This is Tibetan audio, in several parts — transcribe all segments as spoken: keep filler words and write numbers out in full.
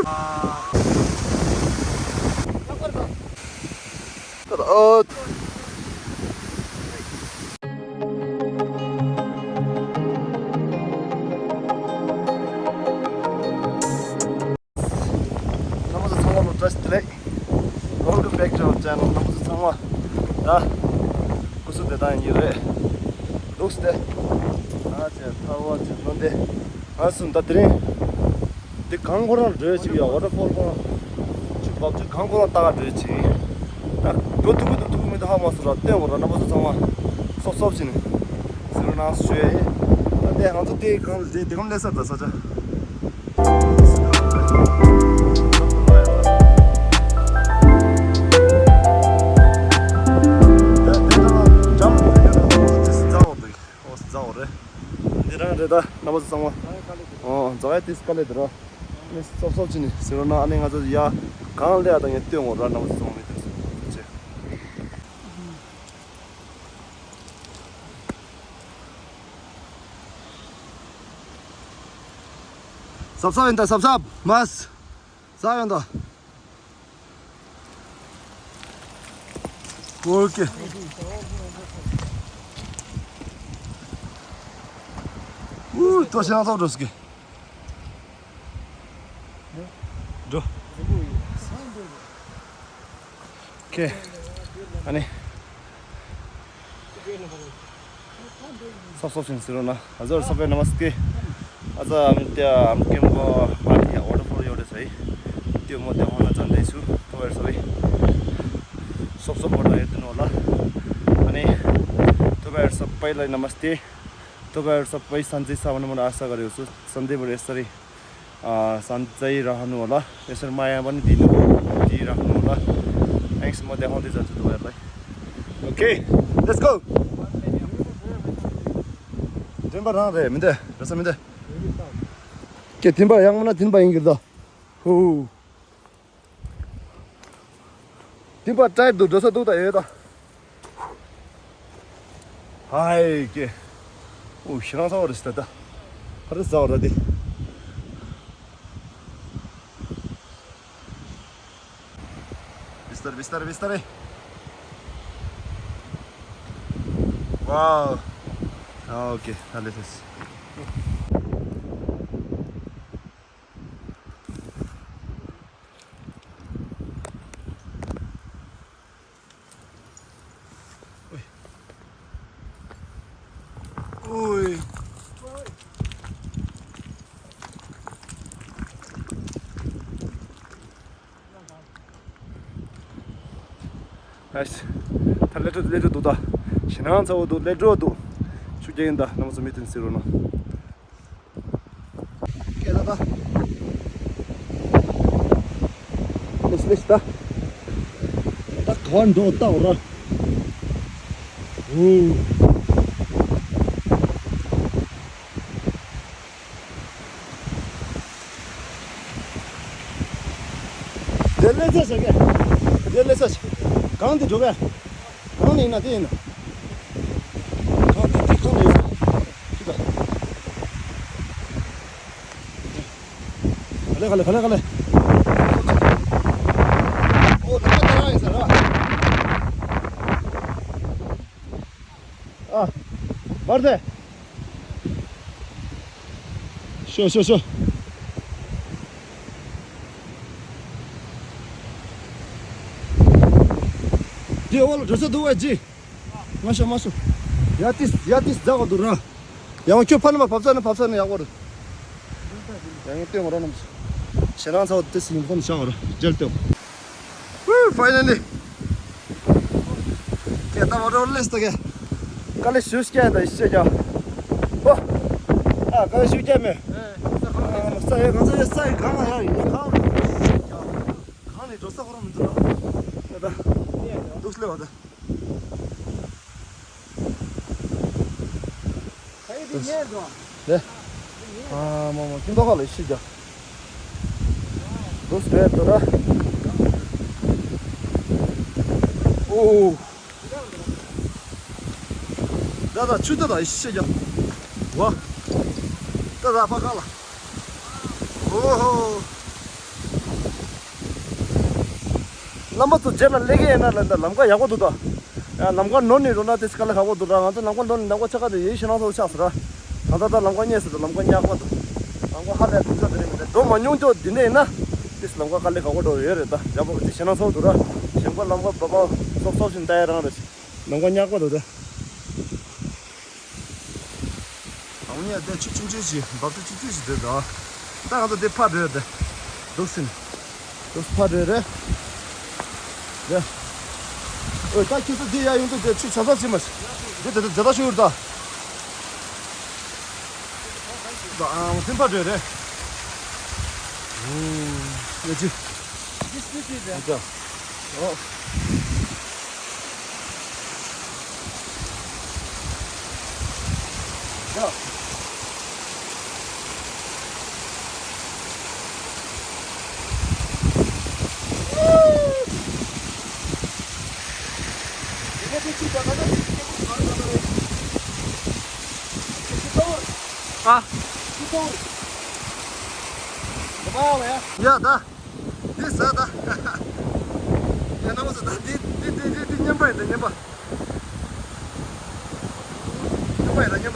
ཨོ། རྣམ་པ་ཚོ་ཚང་མ་ལ་བཀྲ་ཤིས་བདེ་ལེགས། Welcome back to our channel. རྣམ་པ་ཚོ་ཚང་མ་ད་སྐུ་གཟུགས་བདེ་ཐང་ཡིན་རེད། ལུགས་བདེ། ཨ་ཅེ་ཐ་བ་ཅེ་ལོ་འདེ། ང་གསུམ་ད་དེ་རིང་འདི་གངས་ཁོ་རང་འགྲོ་ཅིག་ཡ། ཝ་ཊར་ཕོལ་ཁོ་རང་ཆུ་འབབ་ཆུ་གངས་ཁོ་རང་ལྟ་ག་འགྲོ་ཅིག་ད་འགྲོ་ཐུབ་ཀྱི་འདུག་ཐུབ་ཀྱི་མི་འདུག་ཧ་མ་སོང་ར། བསྟན་འོ་ར། རྣམ་པ་ཚོ་ཚང་མ་སོབ་སོབ་བྱས་ནས་ཟེར་ནང་ཞུ་ཡ། ད་དེ་ང་ཚོ་དེ་གང་ལ་དེ་དེ་གང་སླེབས་ས་ད་ས་ཆ། འོ་ཙག་རེད་ད་རྣམ་པ་ཚོ་ཚང་མ། འོ་འཛག་ཡ་ཏིས་དཀའ་ལས་དེ་ར། ནི་སོབ་སོབ་ཅི་ནི་ཟེར་རོ་ན། ཨ་ནི་ང་ཚོ་ཡ་གང་ལས་ཨ་ད་ངས་སྟོན་འོ་ར། རྣམ་པ་ཚོ་ཚང་མ་མི་དེ་ཚོ་ཚེ། སབ་སབ་ཡིན་ད་སབ་སབ་མ་སབ་ཡོང་ད། ཨོ་ཀེ། ཨུ་ཏོ་ཤ་ཚོགས་འགྲོ་སྐད། འགྲོ། ཁེ། ཨ་ནི། སོབ་སོབ་ཞིག་ཟེར་རོ་ན། ཨ་ཟོར་སོབ་པའི་ནམ་སྐེ། ཨ་ཟ་ཨམ་ཏེ་ཨམ་ཀེམ་གོ་ཧ་ཏི་ཡ་ཝ་ཊར་ཕོལ་ཡོད་རེད་ཟེར། ཏེ་མོ་ཏེ་ཧོ་ན་ཙན་དེ་སུ་ཐོ་བར་སོབ་པའི། སོབ་སོབ་ཝ་ཊར་ཡོད་དེ་ནོ་ལ། ཨ་ནི། ཐོ་བར་སོབ་པའི་ལ་ནམ་སྟེ། ཐོ་བར་སོབ་པའི་སན་ཛེ་ས་བ་ནམ་ར་ས་ག་རེ་སུ་སན་ཛེ་བ་རེ་ས་རེ། ཨ་སན་ཛེ་ར་ཧ་ནུ་ལ། ཨེ་སར་མ་ཡ་བ་ནི་དི་ནུ་དི་ར་ཧ་ནུ་ལ། ཨེང་སི་མོ་ཏེ་ཧོ་ཏི་ཛ་ཏུ་ཏུ་ཝེ་ལ། ཨོ་ཀེ། ལེ་ཊི་སི་གོ། ཐིམ་པ་རང་རེད་མི་འདུག་རེ་ས་མི་འདུག་ཀེ་ཐིམ་པ་ཡག་མོ་ན་ཐིམ་པ་ཡིན་གྱི་རེད་ད། ཧུ། ཐིམ་པ་ཊའེཊ་འདུག་འགྲོ་ས་འདུག་ད་ཡོད་ད། ཧའི་ཀེ། ཨོ་ཤི་རང་ཚ་བ་རེད་ད་ད། ཧ་རེ་ཚ་བ་ར་དེ། Bistar, bistar, bistar. Wow. Ah, okay. Dale, pues. Ui. ཨེས། ད་ལེ་ཊོ་ལེ་ཊོ་འདུག་ད། ཞེ་ནང་ཚ་བོ་འདུག་ལེ་ཊོ་འདུག་ཆུ་རྐྱལ་ཡིན་ད་རྣམ་པ་ཚོ་མི་མཐུན་ཟེར་རོ་ན། ཀེ་ད་ད། ལེས་ལེས་ད། ད་ག་བ་འགྲོ་ད་འོ་ར། ཨུ། དེ་ལེ་ཚ་ཞིག་གེ་དེ་ལེ་ཚ་ཞིག་གང་དེ་འགྲོ་གེ་གང་ནས་ཡིན་ན་དེ་ཡིན་ན། གང་དེ་དེ་གང་ནས་ཡིན་ན། ཅི་ད། ག་ལེ་ག་ལེ་ག་ལེ་ག་ལེ། ཨོ་ད་ད་ཡིན་ས་ར། ཨ། བར་དེ། ཤོ་ཤོ་ཤོ། དེ་འོག་ལ་འགྲོ་ས་འདུག་བ་ཇི། མ་ཤོ་མ་ཤོ། ཡ་ཏིས་ཡ་ཏིས་རྫ་བ་འདུག་ར། ཡང་ཁྱོད་ཕ་ནི་མ་བབས་ས་ནི་བབས་ས་ནི་ཡག་པོ་རེད། ཡང་ངས་བསྟན་འོ་ར་རྣམས། ཞེ་རང་ཚ་བ་ཏིས་ཡིན་ཁོ་ནི་ཤང་བ་ར་རྒྱལ་ཏེ། Woo, finally. ཀེ་ད་བ་རོ་ལེས་ཏོ་ཀེ། ཀ་ལེ་ཤུ་ཤ་ཀྱ་ད་ཤེ་ཀྱ། ཧོ། ཨ་ཀ་ལེ་ཤུ་ཀྱ་མེ། ས་ཡ་གང་ས་ཡ་ས་ཡ་གང་ཡ་ཡ་གང་། གང་ནས་འགྲོ་ས་ཁོ་རང་མི་འདུག་ལ། ད་ད། འདུག་སླེ་བ་ད། ལེ། ཨ་མ་མ་ཁྱིམ་ཐོག་ཁ་ལ་ཤི་རྒྱ། འདུག་སེ་དོ་ར། ཨོ། ད་ད་ཆུ་ད་ད་ཤི་རྒྱ། ཝ། ད་ད་པ་ཁ་ལ། ཨོ་ཧོ། རྣམ་པ་ཚོ་རྗེས་ལ་སླེབས་ཀྱི་ཡིན་ན་ལབ་ད་ལམ་ཁ་ཡག་པོ་འདུག་ད། ཡང་ལམ་ཁ་ནོར་ནས་འགྲོ་ན་དེ་དཀའ་ལས་ཁག་པོ་འདུག་ད། ང་ཚོ་ལམ་ཁ་ནོར་ནས་ལམ་ཁ་ཆ་ཁ་དེ་ཡིན་ཤི་ན་ཚོ་ཆགས་སོང་ད། ད་ལྟ་ད་ལམ་ཁ་རྙེད་སོང་ད། ལམ་ཁ་ཉག་པ་འདུག། ལམ་ཁ་ཧ་ལས་དུས་ཚོད་དེ་རིང་མི་འདུག། འགྲོ་མ་མྱོང་ཅོག་འདི་འདྲ་ཡིན་ན་དེ་ལམ་ཁ་དཀའ་ལས་ཁག་པོ་འགྲོ་ཡོད་རེད་ད། ཡག་པོ་དེ་ཤི་ན་ཚོ་འདུག་ད། ཞིང་པ་ལམ་ཁ་བ་བ་སོབ་སོབ་ཞིག་ལྟ་ཡ་རང་རེད། ལམ་ཁ་ཉག་པ་འདུག་ད། ཨ་ནི་ཡ་དེ་ཆུ་ཆུང་ཆུང་ཞིག་འབབ་ཆུ་ཆུང་ཆུང་ཞིག་འདུག་ད། ད་ང་ཚོ་དེ་ཕར་འགྲོ་ཡ་དེ་འདུག་ཟིན། འདུག་ཕར་འགྲོ་ཡ་རེད། རེད། ཨོ་ད་ཁྱེད་ཚོ་དེ་ཡ་ཡོང་དུས་དེ་ཆུ་ཆ་ཚ་ཟིན་མ་ཞིག་དེ་དེ་དེ་ད་ཤོར་ད། ད་ཨ་མ་ཐིམ་ཕར་འགྲོ་ཡ་རེད། ཨོ་ཡ་ཅི། འདི་ཅི་ཅི་རེད། ཨོ། ཨ། ཡ་ད། འདི་ཟ་ད། ཡ་ན་མོ་ཟ་ད། འདི་འདི་འདི་འདི་འདི་རྔན་པ་ཡིན་ད། རྔན་པ། རྔན་པ་ཡིན་ད། རྔན་པ།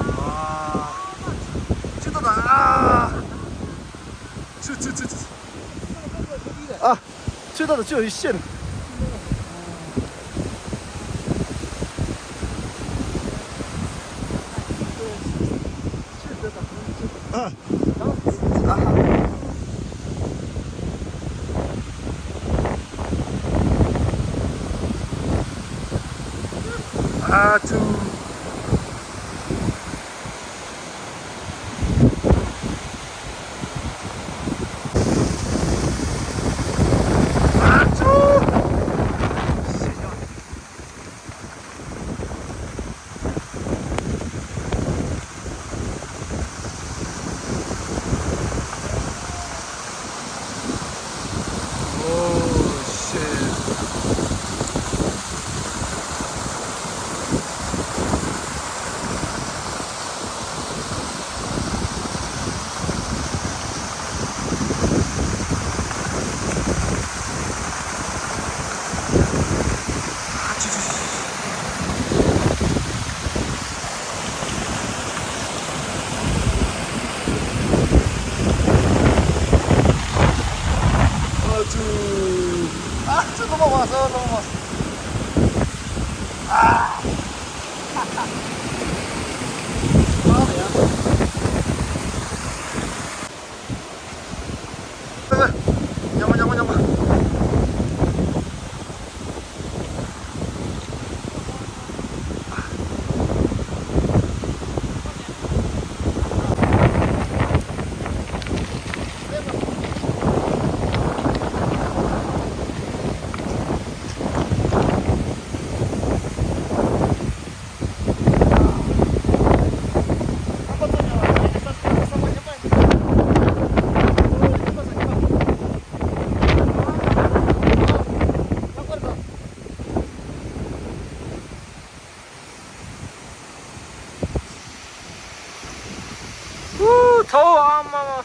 ཨ། ཆུ་ད་ད། ཨ། ཆུ་ཆུ་ཆུ་ཆུ། ཨ། ཆུ་ད་ད་ཆུ་ཡི་ཤེས། ཨ། ཨ་ཆུ། Oh, shit. ཨ་ཙི། ཨ་ཙི། ལོ་མ་བ་ས་ལོ་མ། ཨ། ཉམས་པ་ཉམས་པ་ཉམས་པ། ཧུ། ཚ་བོ་ཨ་མ་མ།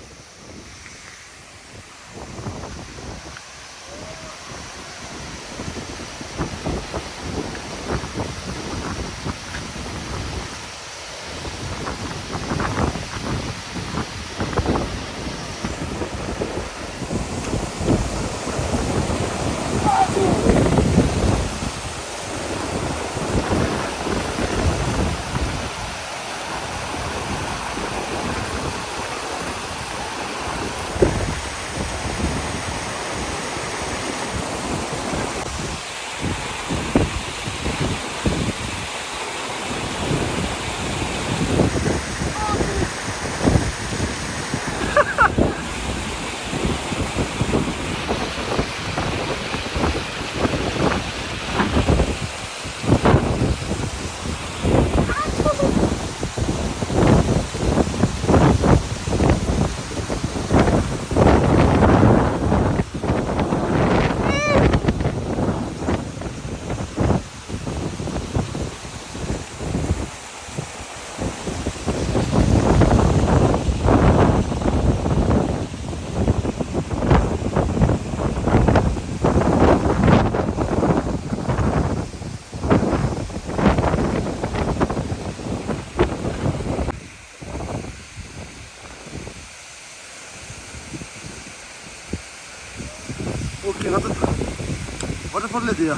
ཕར་ལས་དེ་ཡ།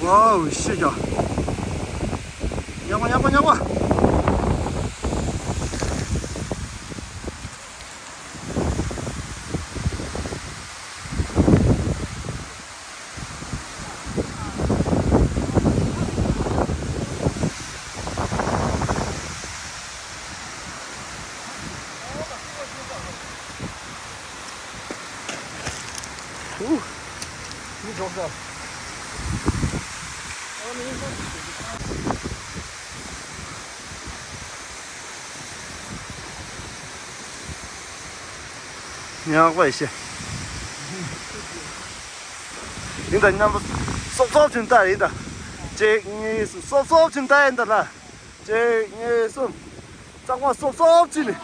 ཝའོ་ཤི་ཀྱ། ཡག་པ་ཡག་པ་ཡག་པ། ཉག་པ་ཡེ་ཤེས། ཡིན་ད་མཉམ་པོ་སོབ་སོབ་ཅིག་ལྟ་ཡིན་ད། གཅིག་གཉིས་གསུམ་སོབ་སོབ་ཅིག་ལྟ་ཡིན་ད་ལ། གཅིག་གཉིས་གསུམ། གཙང་མ་སོབ་སོབ་ཅིག་ནི།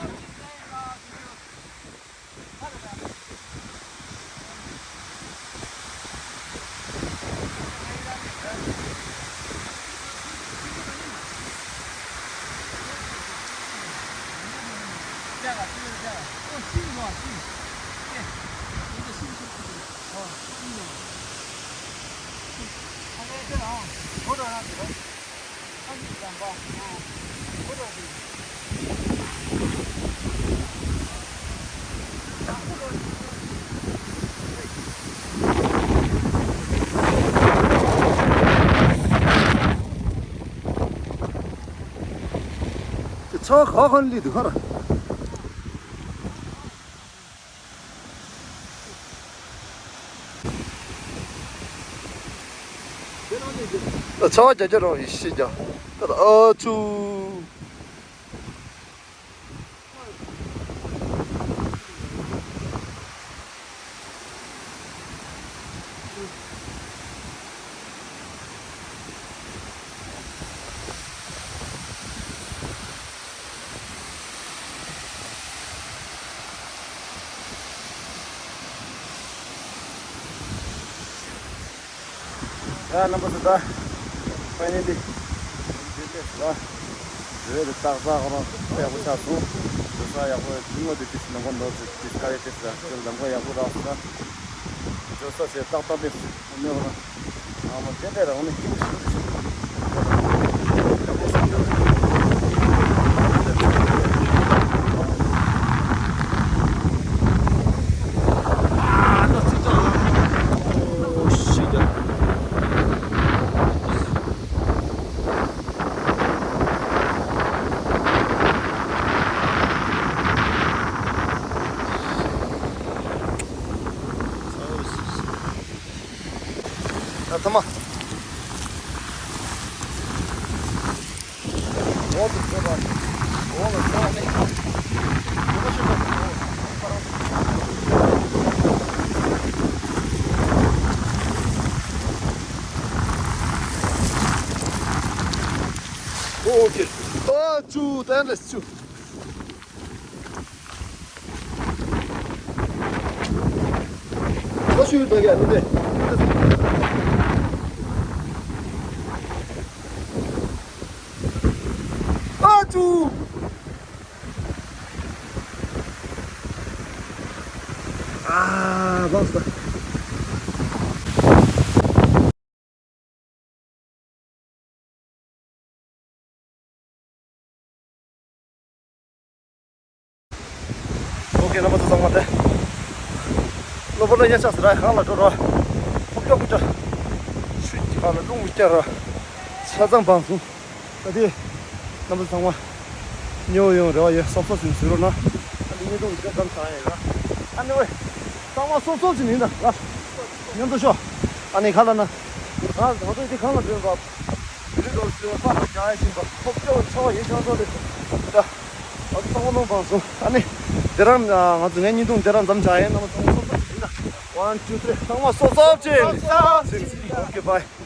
ཚོ་ཁ་ཁོན་ལི་དུ་ཁར། ཚ་བ་རྒྱ་རྒྱ་རོ་ཡི་ཤི་རྒྱ། ད་ད་ཨ་ཆུ། ཡ་རྣམ་པ་ཚོ་ད་ཕ་ནི་འདི་འདི་ལྟས་ལ་རེད་ཏག་ཏག་ཁོ་རང་ཡག་པོ་ཆགས་སོང་། འགྲོ་ས་ཡག་པོ་ངོ་དེ་ཏིས་ལམ་ཁ་འགྲོ་ཚེ་ཏིས་དཀའ་ལས་ཏིས་ལ་ཁྱོད་ལམ་ཁ་ཡག་པོ་རག་སོང་ན་འགྲོ་ས་ཚེ་ཏག་ཏག་ཏིས་ནི་ཁོ་རང་ཨ་མ་དེ་ལས་རང་ནི་སྐྱིད་པོ་ཞིག་ཞིག་ད་ཐ་མ། འོག་ཏུ་བྲོས་པ། འོག་ལ་ས་ནས། ཨོ་ཁེ། ཨ་ཅུ་ཏན་རེ་ཅུ། ཨ་ཅུ་ད་ག་ནི་དེ། ཨ་ཅུ། ཨ་བབས་ས། ཨོ་ཁེ། རྣམ་པ་ཚོ་ཚང་མ་དེ། གློ་བུར་ལ་གཡའ་ཆགས་ཟེར་ར་གང་ལ་འགྲོ་རོགས། ཕོ་ཀྱོག་ཀྱོག་ཆུ་གི་ཁ་ལ་རླུང་བསྐྱར་ར། ཆ་ཚང་བང་སོང་། ད་དེ། རྣམ་པ་ཚང་མ། ཉེ་བོ་ཡོང་རེ་བ་ཡོད་སོབ་སོབ་ཟིན་ཟིན་རོགས་གནང་། ཨ་ནི་ཉེ་དུང་འདི་གམ་ཚང་ཡོད་ར། ཨ་ནི་ཝེ། ཚང་མ་སོབ་སོབ་ཟིན་ཡིན་ད་ར། མཉམ་དུ་ཤོག་ཨ་ནི་ཁ་ལ་ན། ང་ང་ཚོ་འདི་གང་ལ་འགྲོ་བ། དེ་རིང་འགྲོ་ཟིན་པ་རྒྱ་ཡ་ཞིང་པ་ཁོབ་ཀྱོ་ཆོ་ཡེ་ཤང་ཚོ་ལེ། ད། ང་ཚོ་ཚང་མ་ནོར་བང་སོང་ཨ་ནི། དེ་རང་ང་ཚོ་ངའི་ཉིན་དུང་དེ་རང་འཛམ་བྱ་ཡིན་ན་མ་ཚང་མ་སོབ་སོབ་ཟིན་ད། One, two, three. ཚང་མ་སོབ་སོབ་ཅིག Okay, bye.